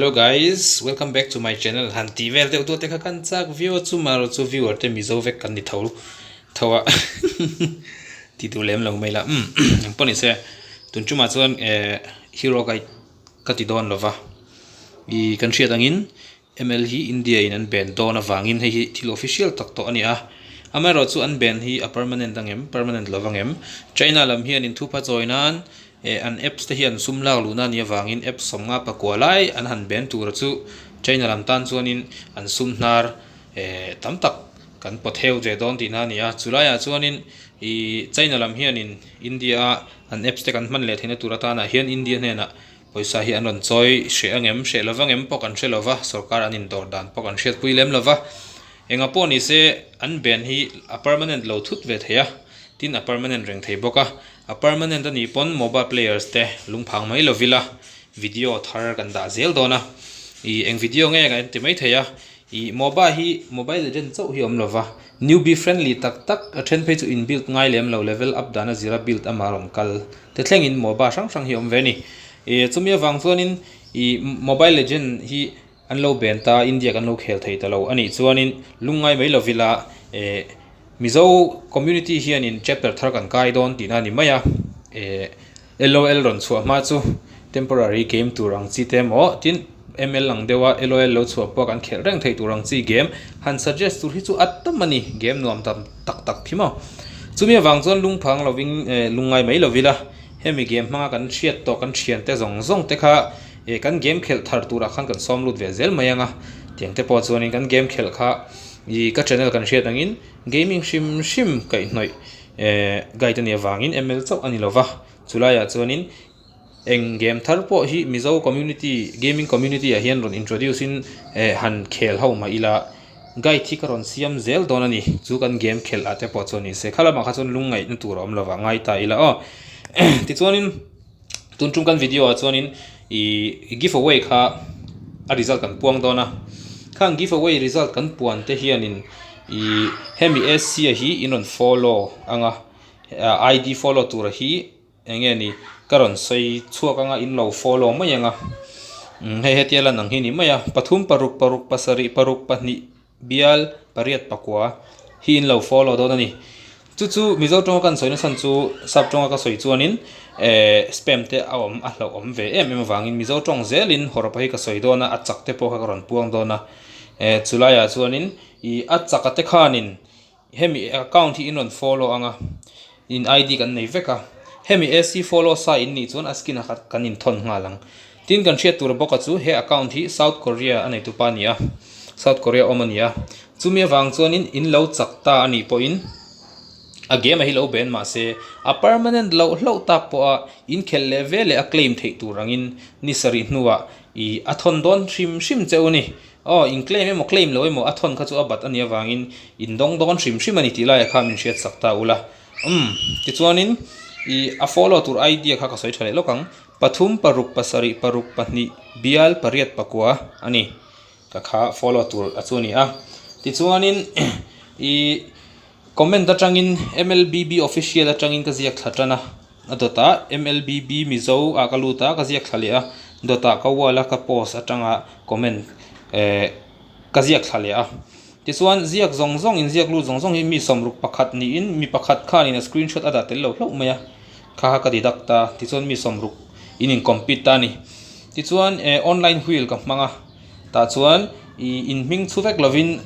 Hello guys, welcome back to my channel han tih vel deuh duah te kha kan chak viau a chu marawh chu viewer te mizo vek kan ni tho tho a ti duh lem lo mai la umm engpawh ni se tun tumah chuan eh hero guide ka ti dawn lova ih kan hriat angin ML hi India in an ban dawn avangin hei hi thil official tak tawh a ni a, amaherawhchu an ban hi a permanent angem, permanent lo angem? China lam hian in thupha chawi nan eh an apps te hian sum lak luhna a nih avangin apps sawmnga pakua lai an han ban tura chu China lam tan chuanin an sum hnar eh tam tak kan pawt heu ve dawn tihna a ni a, chulaiah chuanin ih China lam hianin India a an apps te kan hman leh theihna tur atanah hian India hnenah Pawisa hi an rawn chawi hreh ang em, hreh lo vang em pawh kan hre lo va, sorkar an indawr dan pawh kan hriatpui lem lo va. Enga pawh ni se an ban hi a permanent lo thut ve thei a, tin a permanent reng thei bawk a. A permanent a nih pawn mobile players te lungphang mai lo vila video thar kan dah zel dawn a. Ih eng video nge kan ti mai thei a, ih mobile hi mobile legend chauh hi a awm lo va, newbie friendly tak tak a then phei chu in build ngai lem lo level up dana zira build ama rawn kal Te thlengin MOBA hrang hrang hi a awm ve a ni. Ih chumi avang chuanin ih Mobile Legend hi an lo ben ta India kan lo khel thei ta lo a nih chuanin lungngai mai lovila eh Mizo community hianin chapter thar kan kai dawn tihna a ni mai a. Eh LOL rawn chhuah hma chu temporary game tur ang chi te emaw tin ML ang deuha LOL lo chhuah pawh kan khelh reng theih tur ang chi game han suggest tur hi chu a tam a ni game nuam tam tak tak khi maw. Chumi avang chuan lungphang lovin eh lungngai mai lo ila hemi game hmanga kan hriat tawh kan thiante zawng zawng te kha eh kan game khelh thar turah khan kan sawm lut ve zel mai ang a tiang te pawh chuanin kan game khelh kha ih ka channel kan hriat angin gaming hrim hrim kaihhnawih eh guide a nih avangin ML chauh a ni lova chulaiah chuanin Eng game thar pawh hi Mizo community gaming community ah hian rawn introduce in eh han khel ho mah ila guide hi ka rawn siam zel dawn a ni chu kan game khelh ah te pawh chuan ni se kha lamah kha chuan lungngaihna tur a awm lo vah ngai ta ila aw tichuanin tun tum kan video ah chuanin ih give away kha a result kan puang dawn a khang give away result kan puan te hianin ih hemi AC a hi in rawn follow ang a ID follow tura hi. Eng nge ni ka rawn sawi chhuak anga in lo follow mai ang a umm hei hetia lan ang hi ni mai a pathum paruk paruk pasarih paruk pahnih bial pariat pakua hi in lo follow dawn a ni chu chu mizo tawnga kan sawi nasa chu sap tawnga ka sawi chuanin ehh spam te a awm a hlauhawm ve em em avangin mizo tawng zelin hawrawpa hi ka sawi dawn a a chak te pawh kha ka rawn puang dawn a ehh chulaiah chuanin ih a chak a te khanin. Hemi account hi in rawn follow ang a, in ID kan nei vek a, hemi AC follow sa in nih chuan a skin a khat kan inthawn nghal ang. Tin kan hriat tur bawk a chu he account hi South Korea a nei tupa a ni a, South Korea awm a ni a, chumi avang chuanin in lo chak ta a nih pawhin a game a hi lo ben mah se a permanent loh hlauh tak pawh a inkhelh leh ve leh a claim theih tur angin ni sarih hnuah ih a thawn dawn hrim hrim che u ni. Aw, in claim emaw claim lo emaw a thawn kha chu a bat a nih avangin in dawng dawn hrim hrim a ni tih laiah kha min hriat sak ta ula. Umm, tichuanin ih a follow tur idea kha ka sawi tha leh lawk ang. Pathum paruk pasarih paruk pahnih bial pariat pakua a ni. Ka kha follow tur a chu a ni a. Tichuanin ih comment atangin MLBB official atangin ka ziak thla tan a. A dawtah MLBB Mizo ah ka lut a, ka ziak thla leh a, dawtah ka wall a ka post atanga comment eh ka ziak thla leh a. Tichuan ziak zawng zawng in ziak lut zawng zawng hi mi sawmruk pakhat niin mi pakhat khanin a screenshot a dah tel lo hlauh mai a, kha kha ka deduct a, tichuan mi sawmruk in in compete ta a ni. Tichuan eh online wheel ka hmang a, tah chuan ih in hming chhu vek lovin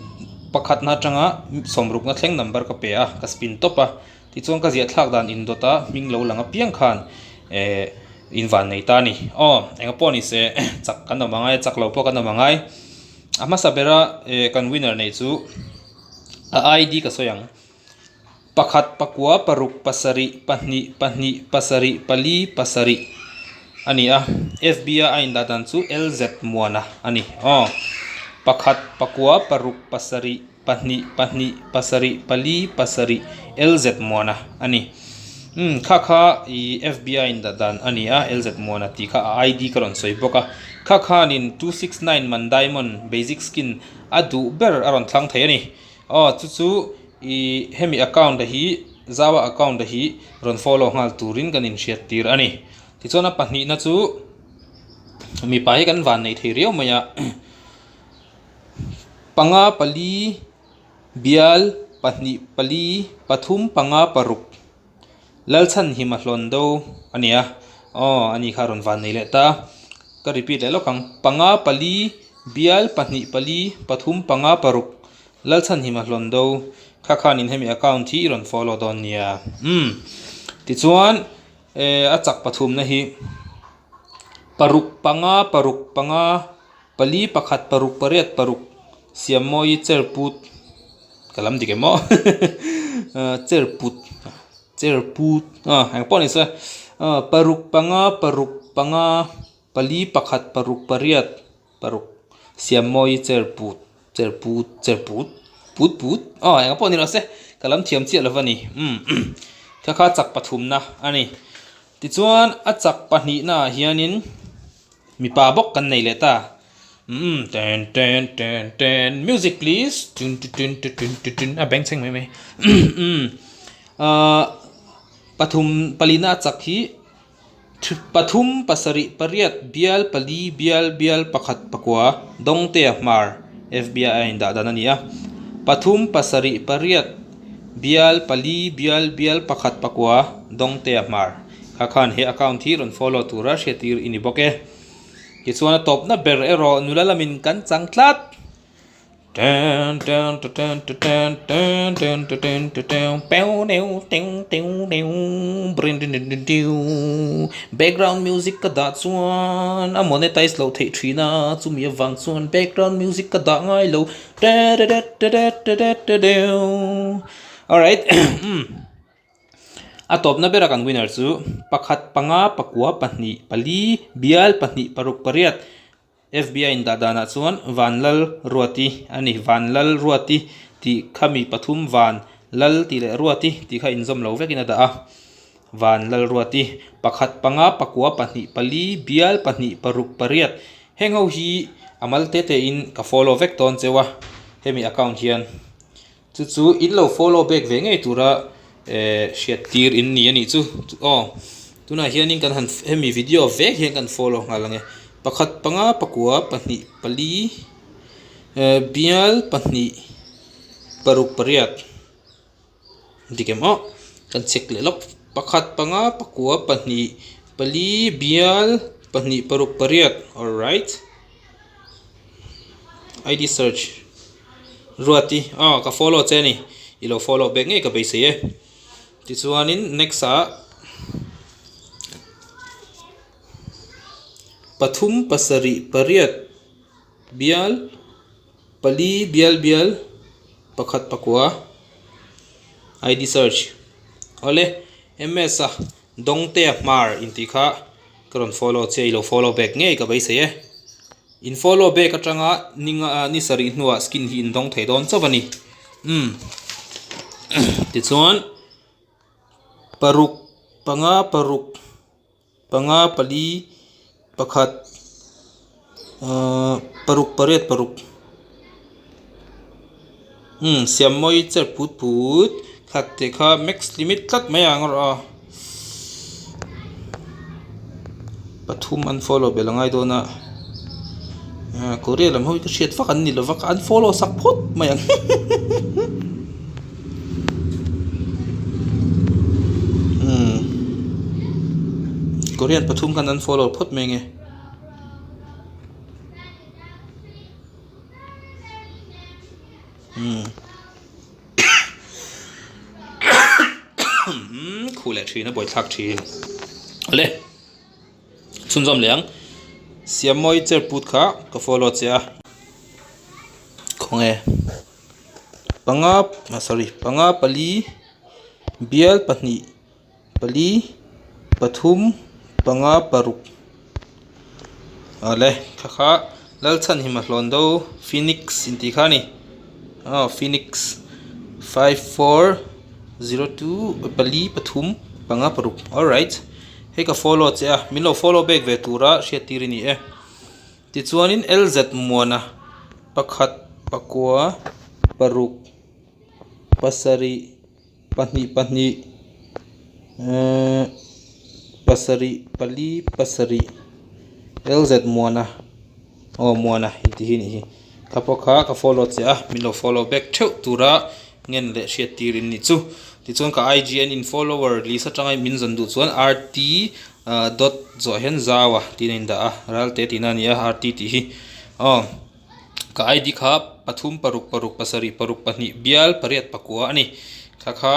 pakhatna atanga sawmrukna thleng number ka pe a, ka spin tawp a. Tichuan ka ziah thlak dan indawt a hming lo lang apiang khan eh in van nei ta a ni. Aw enga pawh ni se chak kan awm angai a chak lo pawh kan awm angai. A hmasa bera eh kan winner nei chu a ID ka sawi ang. Pakhat pakua paruk pasarih pahnih pahnih pasarih pali pasarih a ni a. F B a a indah dan chu LZ Muana a ni. Aw pakhat pakua paruk pasarih. Pahnih, pahnih, pasarih, pali, pasarih, LZ Muana a ni. Umm, kha kha i FBI in dah dan a ni a, LZ Muana tih kha a ID ka rawn sawi bawk a. Kha khanin 269 man diamond basic skin a duh ber a rawn thlang thei a ni. Aw, chu chu i hemi account a hi, Zaua account a hi rawn follow nghal turin kan inhriat tir a ni. Tichuan a pahnihna chu. Mipa hi kan van nei thei riau mai a, panga pali bial pahnih pali pathum panga paruk Lalchhanhima hlawn do a ni a, aw a ni kha a rawn van nei leh ta, ka repeat leh lawk ang, panga pali bial pahnih pali pathum panga paruk Lalchhanhima hlawn do kha khanin hemi account hi i rawn follow dawn nia, umm tichuan eh a chak pathumna hi. Paruk panga paruk panga pali pakhat paruk pariat paruk Siammawi chair put ka lam dik em aw chair put chair put ah eng pawh ni se paruk panga paruk panga pali pakhat paruk pariat paruk Siammawi chair put chair put chair put put put aw eng pawh ni rawh se ka lam thiam chiah lo va ni umm kha kha chak pathumna a ni. Tichuan a chak pahnihna ah hianin mipa bawk kan nei leh ta. Umm ten ten ten ten music please tun tu tun tu tun tu tun a beng chheng mai mai umm ahh pathum palina a chak hi pathum pasarih pariat bial pali bial bial pakhat pakua Dawngtea hmar F_B_I a indah dan a ni a pathum pasarih pariat. Bial pali bial bial pakhat pakua Dawngtea hmar kha khan he account hi rawn follow tura hriattir i ni bawk e. Tichuan a tawpna ber erawh nula lamin kan chang tlat. Background music ka dah chuan a monetize loh theih thin a, chumi avang chuan background music ka dah ngai lo. Alright a tawpna bera kan winner chu pakhat panga pakua pahnih pali bial pahnih paruk pariat F_B_I in dah danah chuan Vanlal Ruati a ni Vanlal Ruati tih kha mi pathum van lal tih leh Ruati tih kha inzawm lo vekin a dah a Vanlal Ruati pakhat panga pakua pahnih pali bial pahnih paruk pariat Heng ho hi a mal te te in ka follow vek dawn cheu a, hemi account hian chu chu in lo follow back ve ngei tura eh hriat tir in ni a nih chu aw tunah hianin kan han hemi video vek hian kan follow nghal ang e pakhat panga pakua pahnih pali eh bial pahnih paruk pariat. Dik em aw kan check leh lawk pakhat panga pakua pahnih pali bial pahnih paruk pariat alright id search ruati aw ka follow che a ni i lo follow bek ngei ka beisei e tichuanin next ah pathum pasarih pariat bial. Pali bial bial pakhat pakua id search awle ms a Dawngtea hmar intih kha ka rawn follow che i lo follow back ngei ka beisei e in follow back atanga ninga ni sarih hnuah skin hi in dawng thei dawn chauh a ni umm tichuan paruk panga paruk. Panga pali pakhat ahh paruk pariat paruk umm siam mawi cher put put khat tih kha max limit tlat mai ang rawh a pathum an follow belh a ngai dawn a ah korea lam ho hi ka hriat vak an ni lo va ka unfollow sak phawt mai ang umm korean pathum khan unfollow phawt mai nge umm khuh leh thin a buaithlak thin awle. Chhunzawm leh ang. Siammawi chair put kha ka follow che a. Khawnge. Panga ah sorry panga pali bial pahnih pali pathum panga paruk awle kha kha Lalchhanhima hlawn do phoenix intih kha a ni aw phoenix 5 4 02 pali pathum panga paruk alright. Hei ka follow che a, min lo follow back ve tura hriat tir i ni e. Tichuanin LZ Muana pakhat pakua paruk pasarih pahnih pahnih ehh pasarih pali pasarih. LZ Muana aw Muana inti hi nih hi kha pawh kha ka follow che a min lo follow back theuh tura ngen leh hriat tir in nih chu tichuan ka IG an in follower list atanga min zawn duh chuan RT dot zawh hian zau a tiin a indah a ralte tihna a ni a RT tih hi aw. Ka ID kha pathum paruk paruk pasarih paruk pahnih bial pariat pakua a ni. Kha kha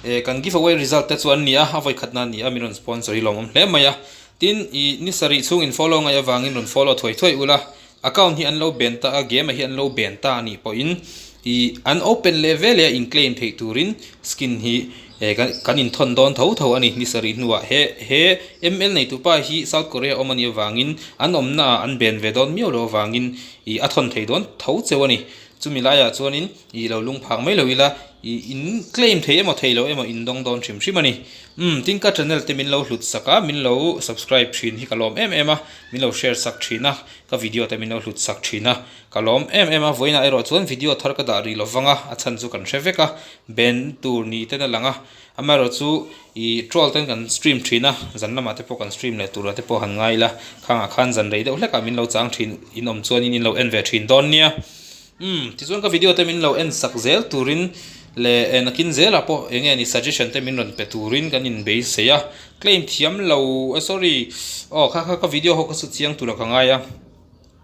eh kan give away result te chu an ni a, a vawi khatna a ni a, min rawn sponsor hi lawmawm hle mai a. Tin, ih ni sarih chhung in follow ngaih avangin rawn follow thuai thuai ula, account hi an lo ben ta a, game ah hi an lo ben ta a nih pawhin ih an open leh vel leh a in claim theih turin skin hi eh kan kan inthawn dawn tho tho a ni. Ni sarih hnuah he he ML neitupa hi South Korea awm a nih avangin an awmna ah an ben ve dawn miau loh avangin ih a thawn thei dawn tho cheu a ni. Chumi laiah chuanin ih lo lung phak mai lo ila ih in claim thei emaw thei lo emaw in dawng dawn hrim hrim a ni. Umm tin ka channel te min lo hlut sak a, min lo subscribe thin hi ka lawm em em a, min lo share sak thin a, ka video te min lo hlut sak thin a, ka lawm em em a. Vawiinah erawh chuan video thar ka dah rih lo vang a, a chhan chu kan hre vek a, ben tur ni ten a lang a, Amaherawhchu ih troll ten kan stream thin a, zan lamah te pawh kan stream leh turah te pawh han ngai ila, khangah khan zan rei deuh hlekah min lo chang thin in awm chuanin in lo en ve thin dawn nia. Umm tichuan ka video te min lo en sak zel turin leh eh nakin zelah pawh eng nge ni suggestion te min rawn pe turin kan inbeisei a, claim thiam lo eh sorry aw kha kha ka video ho ka su chiang tura ka ngai a.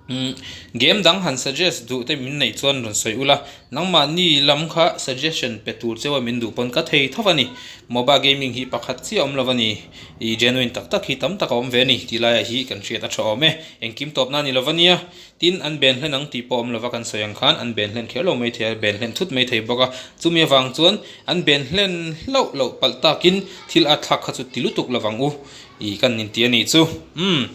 Umm game dang han suggest duh te min neih chuan rawn sawi ula, nangmahni lam kha suggestion pe tur cheu a min duh pawn ka thei tho a ni. Mobile gaming hi pakhat chiah awm lo a ni, ih genuine tak tak hi tam tak a awm ve a ni tih laiah hi kan hriat a tha awm e. Engkim tawpna a ni lo va nia, tin an ben hlen ang tih pawh awm lova kan sawi ang khan an ben hlen kher lo mai thei a, ben hlen thut mai thei bawk a, chumi avang chuan an ben hlen hlauh loh palh takin thil a thlak kha chu ti lutuk lovang u ih kan inti a nih chu. Umm.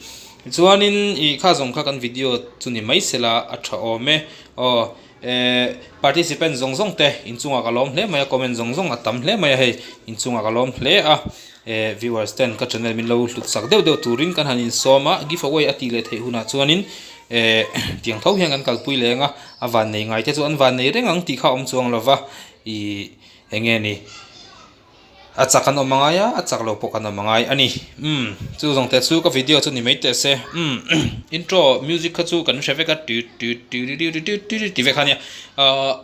Chuanin ih kha zawng kha kan video chu ni mai sela a tha awm e. Aw eh participant zawng zawng te inchungah ka lawm hle mai a, comment zawng zawng a tam hle mai a hei inchungah ka lawm hle a. Eh viewers ten ka channel min lo hlut sak deuh deuh turin kan han insawm a, give away a tih leh theih hunah chuanin eh tiang tho hian kan kalpui leng a, a vannei ngai te chu an vannei reng ang tih kha a awm chuang lova ih eng nge ni. A chak an awm angai a, a chak lo pawh kan awm angai a ni. Umm chu zawng teh chu ka video chu ni mai teh se. Umm intro music kha chu kan hre vek a tut tut tut tut tut tih vek kha ania. Ahh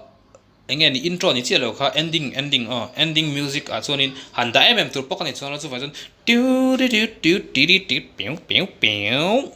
eng nge ni intro ni chiah lo kha ending ending aw ending music ah chuanin han dah em em tur pawh ka nei chuang lo chuvang chuan tut tut tut tut tut piu piu piu.